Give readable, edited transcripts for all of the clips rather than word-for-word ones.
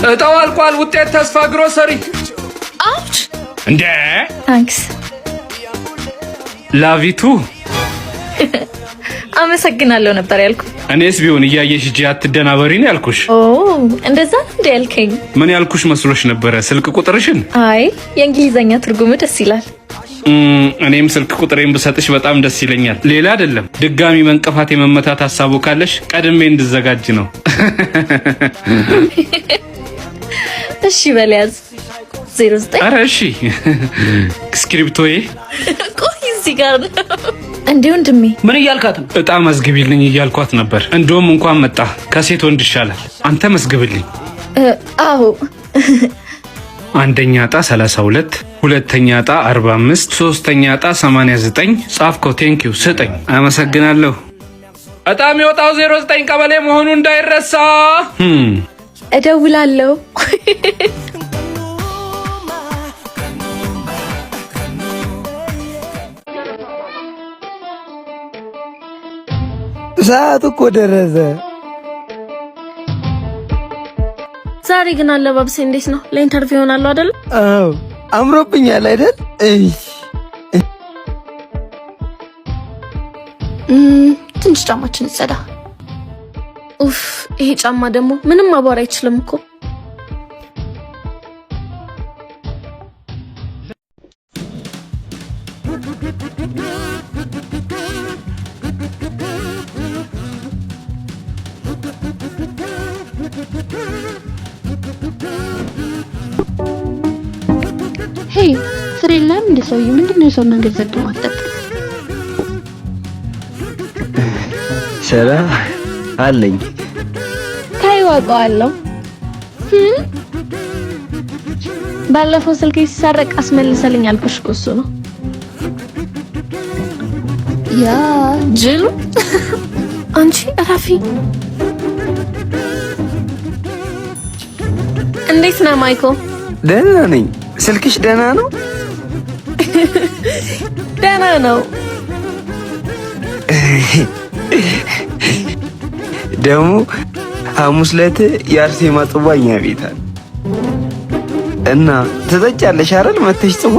እጣው አልቋል። ውጤት ተስፋ ግሮሰሪ። Ouch! እንዴ! Thanks. Love you too. አመሰግናለሁ ነበር ያልኩ። እኔስ ቢሆን እያየሽ እጅ አትደናበሪ ነው ያልኩሽ። ኦ፣ እንደዛ ነው እንደ ያልከኝ? ምን ያልኩሽ መስሎሽ ነበረ? ስልክ ቁጥርሽን? አይ፣ የእንግሊዘኛ ትርጉሙ ደስ ይላል። እኔም ስልክ ቁጥሬን ብሰጥሽ በጣም ደስ ይለኛል። ሌላ አይደለም፣ ድጋሚ መንቀፋት የመመታት ሀሳቡ ካለሽ ቀድሜ እንድዘጋጅ ነው። እሺ በል ያዝ። 09። ኧረ እሺ፣ እስክሪብቶዬ። ቆይ፣ እዚህ ጋር ነው እንዴ ወንድሜ? ምን እያልካት ነው? እጣ መዝግቢልኝ እያልኳት ነበር። እንደውም እንኳን መጣ፣ ከሴት ወንድ ይሻላል። አንተ መዝግብልኝ። አዎ። አንደኛ እጣ 32፣ ሁለተኛ እጣ 45፣ ሶስተኛ እጣ 89። ጻፍከው? Thank you። ስጠኝ። አመሰግናለሁ። እጣ የሚወጣው 09 ቀበሌ መሆኑ እንዳይረሳ። እደውላለሁ። ሰዓት እኮ ደረሰ። ዛሬ ግን አለባበሴ እንዴት ነው? ለ interview ይሆናሉ አይደል? አዎ፣ አምሮብኛል አይደል? እይ። ትንሽ ጫማችን ይጸዳ። ኡፍ፣ ይሄ ጫማ ደግሞ ምንም አቧራ አይችልም እኮ። Hey፣ ስራ የለም እንደ ሰውዬ? ምንድን ነው የሰው መንገድ ዘግቶ ማጠጥ? ስራ አለኝ። ታይው አውቀዋለሁ። ባለፈው ስልኬ ሲሰረቅ አስመልሰልኝ አልኩሽ እኮ እሱ ነው። ያ ጅሉ። አንቺ እረፊ። እንዴት ነህ ማይኮ? ደህና ነኝ። ስልክሽ ደህና ነው? ደህና ነው። ደግሞ ሐሙስ ዕለት የአርሴማ ጽዋ እኛ ቤት አለ እና ትጠጫለሽ አይደል? መተሽ ጽዋ።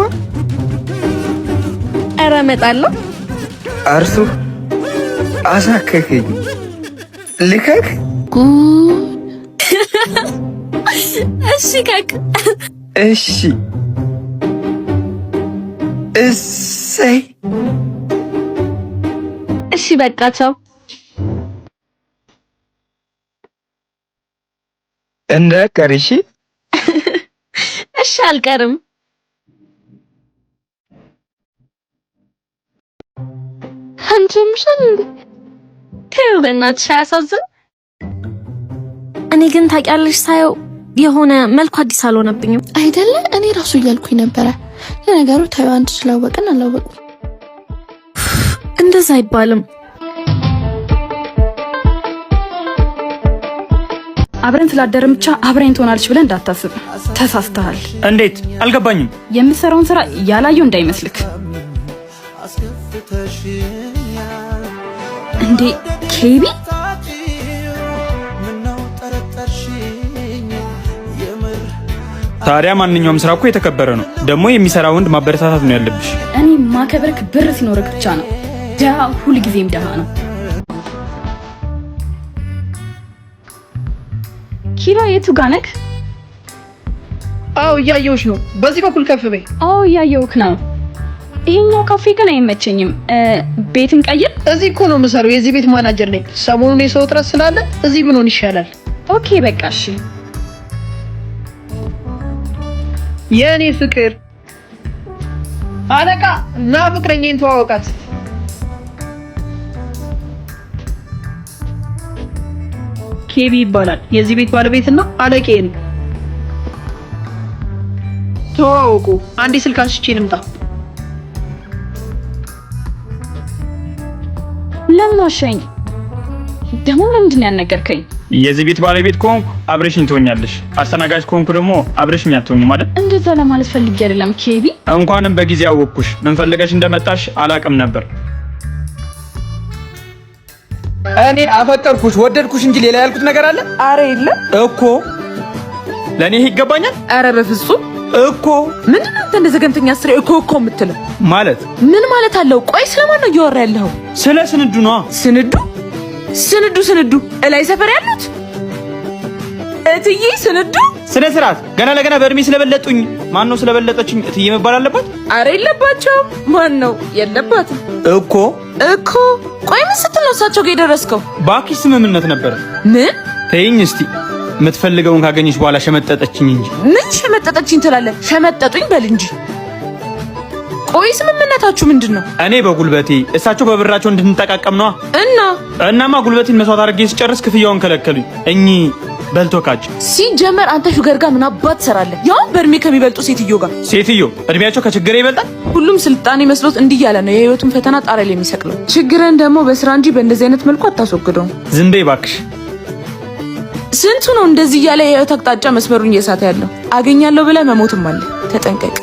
ኧረ እመጣለሁ። አርሱ አሳከከኝ። ልከክ? እሺ ከክ። እሺ፣ እሰይ። እሺ በቃ ቻው። እንዳትቀሪ እሺ። እሺ አልቀርም። አንቺ ምሽል እንዴ? ተይው በእናትሽ፣ አያሳዝን። እኔ ግን ታውቂያለሽ፣ ሳየው የሆነ መልኩ አዲስ አልሆነብኝም። አይደለ? እኔ ራሱ እያልኩኝ ነበረ። ለነገሩ ታዩ፣ አንድ ስላወቅን አላወቅም። እንደዛ አይባልም። አብረን ስላደርን ብቻ አብረኝ ትሆናለች ብለህ እንዳታስብ፣ ተሳስተሃል። እንዴት? አልገባኝም። የምትሰራውን ስራ ያላየው እንዳይመስልክ። እንዴ ኬቢ! ታዲያ ማንኛውም ስራ እኮ የተከበረ ነው። ደግሞ የሚሰራ ወንድ ማበረታታት ነው ያለብሽ። እኔ ማከብርክ ብር ሲኖርክ ብቻ ነው። ድሃ ሁልጊዜም ድሃ ነው። ኪራ፣ የቱ ጋ ነክ? አዎ፣ እያየሁሽ ነው። በዚህ በኩል ከፍ በይ። አዎ፣ እያየሁክ ነው። ይሄኛው ካፌ ግን አይመቸኝም። ቤትን ቀይር። እዚህ እኮ ነው የምሰራው። የዚህ ቤት ማናጀር ነኝ። ሰሞኑን የሰው እጥረት ስላለ እዚህ ብንሆን ይሻላል። Okay በቃ እሺ። የእኔ ፍቅር አለቃ እና ፍቅረኛዬን ተዋወቃት። ኬቢ ይባላል። የዚህ ቤት ባለቤትና አለቄ ነው። ተዋወቁ። አንዴ ስልክ አንስቼ ልምጣ። ለምን ዋሸኝ? ደግሞ ለምንድን ነው ያልነገርከኝ? የዚህ ቤት ባለቤት ከሆንኩ አብረሽኝ ትሆኛለሽ። አስተናጋጅ ከሆንኩ ደግሞ አብረሽኝ አትሆኝም ማለት። እንደዛ ለማለት ፈልጌ አይደለም ኬቢ። እንኳንም በጊዜ አወቅኩሽ። ምን ፈልገሽ እንደመጣሽ አላቅም ነበር። እኔ አፈቀርኩሽ ወደድኩሽ እንጂ ሌላ ያልኩት ነገር አለ? አረ የለም። እኮ። ለእኔ ይሄ ይገባኛል? ኧረ በፍጹም። እኮ። ምንድን ነው አንተ እንደ ዘገምተኛ ስሬ እኮ እኮ የምትለው? ማለት? ምን ማለት አለው? ቆይ ስለማን ነው እያወራ ያለኸው? ስለ ስንዱ ነዋ። ስንዱ ስንዱ ስንዱ እላይ ሰፈር ያሉት እትዬ ስንዱ? ስነ ስርዓት። ገና ለገና በእድሜ ስለበለጡኝ፣ ማን ነው ስለበለጠችኝ እትዬ መባል አለባት? አረ የለባቸውም። ማን ነው የለባትም። እኮ። እኮ። ቆይ ምን ስትል ነው እሳቸው ጋር የደረስከው? ባኪ ስምምነት ነበር። ምን? ተይኝ እስቲ፣ የምትፈልገውን ካገኘች በኋላ ሸመጠጠችኝ እንጂ። ምን ሸመጠጠችኝ ትላለህ? ሸመጠጡኝ በል እንጂ። ቆይ ስምምነታችሁ ምንድን ነው? እኔ በጉልበቴ እሳቸው በብራቸው እንድንጠቃቀም ነዋ። እና? እናማ ጉልበቴን መስዋዕት አድርጌ ስጨርስ ክፍያውን ከለከሉኝ። እኚህ በልቶ ካጭ። ሲጀመር አንተ sugar ጋር ምን አባት ትሰራለህ? ያውም በእድሜ ከሚበልጡ ሴትዮ ጋር። ሴትዮ እድሜያቸው ከችግሬ ይበልጣል። ሁሉም ስልጣኔ መስሎት እንዲህ እያለ ነው የህይወቱን ፈተና ጣሪያ ላይ የሚሰቅለው። ችግርን ደግሞ በስራ እንጂ በእንደዚህ አይነት መልኩ አታስወግደውም። ዝም በይ እባክሽ። ስንቱ ነው እንደዚህ እያለ የህይወት አቅጣጫ መስመሩን እየሳተ ያለው። አገኛለሁ ብለህ መሞትም አለ። ተጠንቀቅ።